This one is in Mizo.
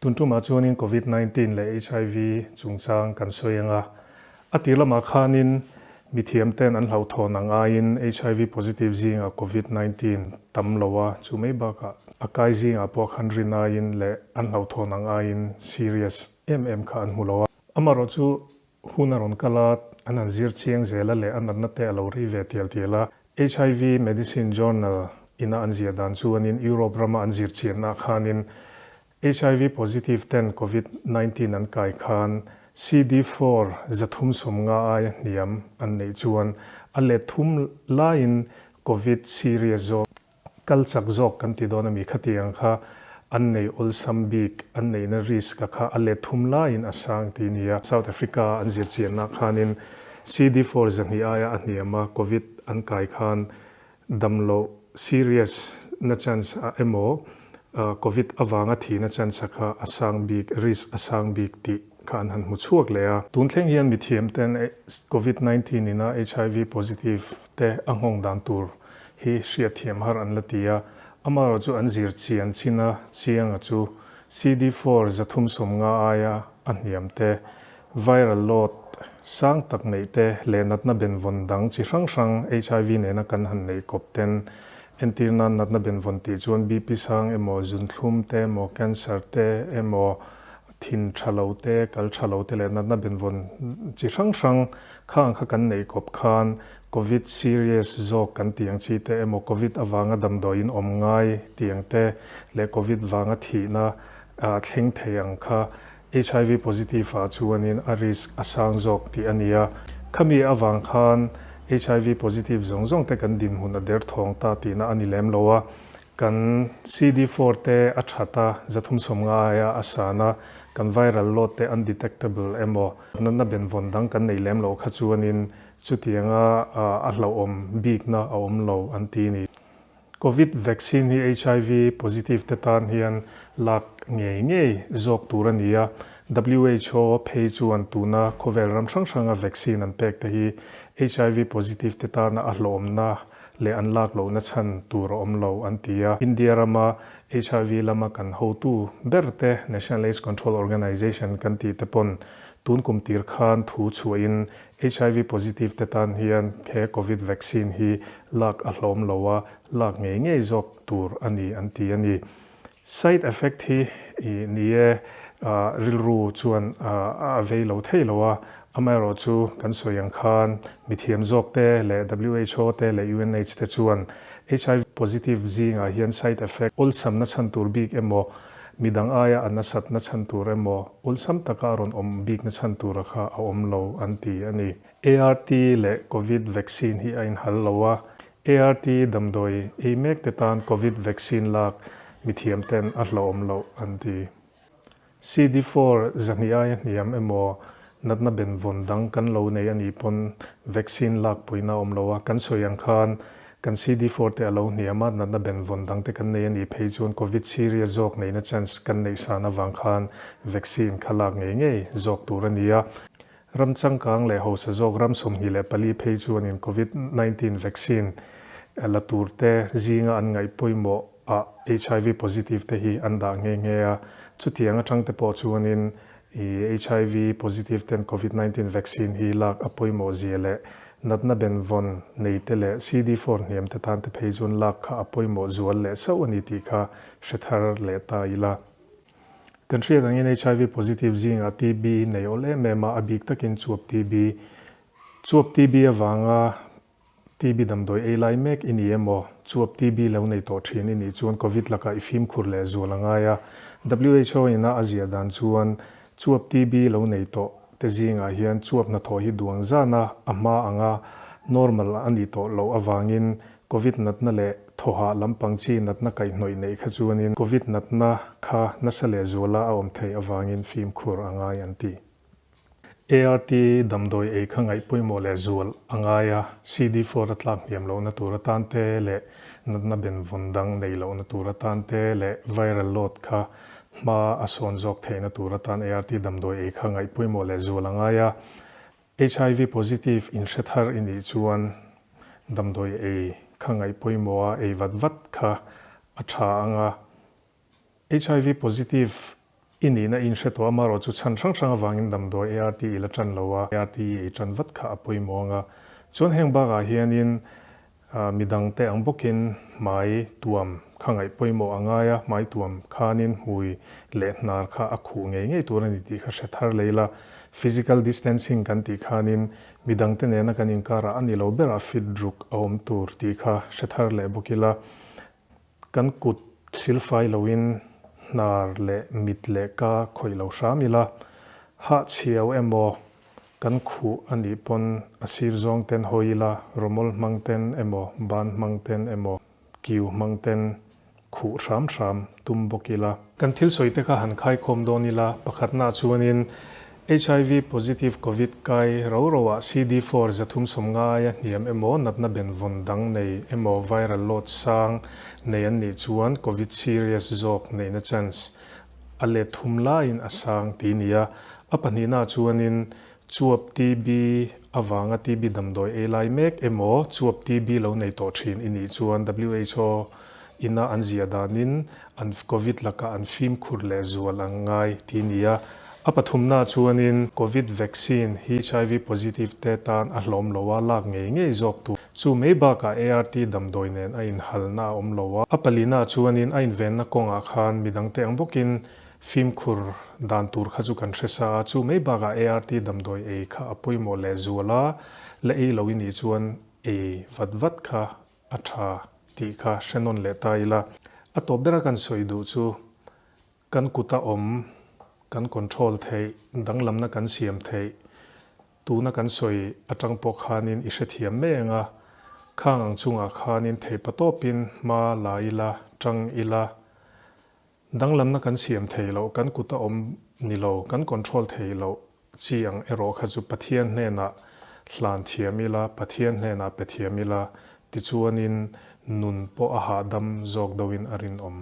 Tun tumah chuanin Covid 19 leh HIV chungchang kan sawi ang a. A tir lamah khanin mithiam ten an hlauhthawn ang aiin HIV positive zingah Covid 19 tam lo a, chu mai bakah a kai zingah pawh khan rin aiin leh an hlauhthawn ang aiin serious em em kha an hmu lo a. Amaherawh chu Hun a rawn kal a, an han zir chiang zel a leh a natna te a lo rei ve tial tial a. HIV Medicine Journal ina an ziah dan chuanin Europe rama an zir chianna khanin HIV positive ten Covid 19 an kai khan CD4 350 aia hniam an neih chuan a let thum laiin Covid serious zawk Kal chak zawk kan ti dawn a mi khatiang kha an nei awlsam bik, an neihna risk a kha a let thum laiin a sang ti nia. South Africa an zir chianna khanin CD4 200 aia a hniam a, Covid an kai khan damloh serious na chance a emaw Covid avanga thihna chance a kha a sang bik, risk a sang bik tih kha an han hmu chhuak leh a. Tun thleng hian mithiam ten Covid 19 ina HIV positive te a nghawng dan tur hi hriatthiam har an la ti a, amaherawh chu an zir chian chin a, chianga chu CD4 350 aia a hniam te, viral load sang tak neih te leh natna benvawn dang chi hrang hrang HIV nena kan han neih kawp ten entir nan natna benvawn tih chuan BP sang emaw, zunthlum te emaw, cancer te emaw, thin tha lo te, kal tha lo te leh natna benvawn chi hrang hrang kha ang kha kan neih kawp khan Covid serious zawk kan tih ang chi te emaw Covid avanga damdawiin awm ngai tih ang te leh Covid vanga thihna thleng thei ang kha HIV positive ah chuanin a risk a sang zawk tih a ni a. Khami avang khan HIV positive zawng zawng te kan dinhmun a derthawng ta tihna a ni lem lo a. Kan CD4 te a that a, 350 aia a san a, kan viral load te undetectable emaw natna benvawn dang kan nei lem loh kha chuanin Chutianga a hlauhawm bikna a awm lo an ti ni. Covid vaccine hi HIV positive te tan hian lak ngei ngei zawk tur a ni a, who phei chuan tuna khawvel ram hrang hranga vaccine an pek te hi HIV positive te tana a hlauhawmna leh an lak lohna chhan tur a awm lo an ti a. India rama HIV lama kan hotu ber te National AIDS Control Organization kan tih te pawn tun kum tir khan thu chhuahin HIV positive te tan hian he Covid vaccine hi lak a hlawm lo a, lak ngei ngei zawk tur a ni an ti a ni. Side effect hi i ni e, rilru chuan a vei lo thei lo a, amaherawh chu kan sawi ang khan mithiam zawk te leh who te leh UNH te chuan HIV positive zingah hian side effect awlsam na chhan tur bik emaw Midang aia a nasatna chhan tur emaw, awlsam taka a rawn awm bikna chhan tura kha a awm lo an ti a ni. ART leh Covid vaccine hi a inhal lo a, ART damdawi ei mek te tan Covid vaccine lak mithiam ten a hlauhawm loh an ti. CD4 200 aia hniam emaw, natna benvawn dang kan lo nei a nih pawn vaccine lak puihna a awm lo a, kan sawi ang khan Kan CD4 te a lo hniam a, natna benvawn dang te kan nei a nih phei chuan Covid serious zawk neihna chance kan neih san avang khan vaccine kha lak ngei ngei zawk tur a ni a. Ram changkang leh hausa zawk ram 24 phei chuanin Covid 19 vaccine la tur te zinga an ngaih pawimawh ah HIV positive te hi an dah nghe nghe a. Chutiang atang te pawh chuanin I HIV positive ten Covid 19 vaccine hi lak a pawimawh zia leh natna benvawn nei te leh CD4 hniam te tan te phei chuan lak kha a pawimawh zual leh sauh a ni tih kha hre thar leh ta ila. Kan hriat angin HIV positive zingah TB nei awl em em a, a bik takin chuap TB. Chuap TB avanga TB damdawi ei lai mek i ni emaw? Chuap TB lo nei tawh thin i nih chuan Covid lakah i fimkhur leh zual a ngai a. Who ina a ziah dan chuan chuap TB lo nei tawh te zingah hian chuap hnathawh hi duang zana a hma anga normal a nih tawh loh avangin Covid natna leh thawhah lampang chi natna kaihhnawih neih kha chuanin Covid natna kha nasa leh zuala a awm theih avangin fimkhur a ngai an ti. ART damdawi ei kha ngaih pawimawh leh zual a ngai a, CD4 a tlak hniam lohna tur atan te leh natna benvawn dang neih lohna tur atan te leh viral load kha hma a sawn zawk theihna tur atan ART damdawi ei kha ngaih pawimawh leh zual a ngai a. HIV positive inhre thar i nih chuan damdawi ei kha ngaih pawimawh a ei vat vat kha a tha ang a. HIV positive. I nihna i inhre tawh a, amaherawh chu chhan hrang hrang avangin damdawi ART i la tan lo a, ART i ei tan vat kha a pawimawh ang a. Chuan heng bakah hianin midangte ang bawkin hmai tuam kha ngaih pawimawh a ngai a, hmai tuam khanin hmui leh hnar kha a khuh ngei ngei tur a ni tih kha hre thar lei la. Physical distancing kan tih khanin midangte nena kan inkarah a ni lo berah fit ruk a awm tur tih kha hre thar leh bawk ila. Kan kut silfai loin hnar leh mit leh ka khawih lo hram ila, hah chhiau emaw kan khuh a nih pawn a sir zawng ten hawi ila, rawmawl hmang ten emaw ban hmang ten emaw kiu hmang ten khuh hram hram tum bawk ila. Kan thil sawi te kha han khaikhawm dawn ila, pakhatnaah chuanin Hiv positive covid kai ro ro ah CD4 350 aia hniam emaw natna benvawn dang nei emaw viral load sang nei an nih chuan covid serious zawk neihna chance a let thum laiin a sang ti nia. A pahnihna chuanin chuap TB avanga TB damdawi ei lai mek emaw chuap TB lo nei tawh thin i nih chuan who ina an ziah danin an Covid lakah an fimkhur leh zual ang ngai ti nia. A pathumna chuanin Covid vaccine hi hiv positive te tan a hlawm lo a, lak ngei ngei zawk tur. Chu mai bakah ART damdawi nen a inhalna a awm lo a. A palina chuanin a invenna kawngah khan midangte ang bawkin fimkhur dan tur kha chu kan hre sa a, chu mai bakah ART damdawi ei kha a pawimawh leh zual a, la ei lo i nih chuan ei vat vat kha a tha tih kha hre nawn leh ta ila. A tawp bera kan sawi duh chu kan kuta awm, kan control theih, danglamna kan siam theih, tuna kan sawi atang pawh khanin i hrethiam mai ang a, khang ang chungah khanin theipatawpin hma la ila, tang ila, Danglamna kan siam thei loh, kan kut a awm ni lo, kan control thei loh chi ang erawh kha chu Pathian hnenah hlan thiam ila, Pathian hnenah pe thiam ila, tichuanin nun pawh a hahdam zawk deuhin a rinawm.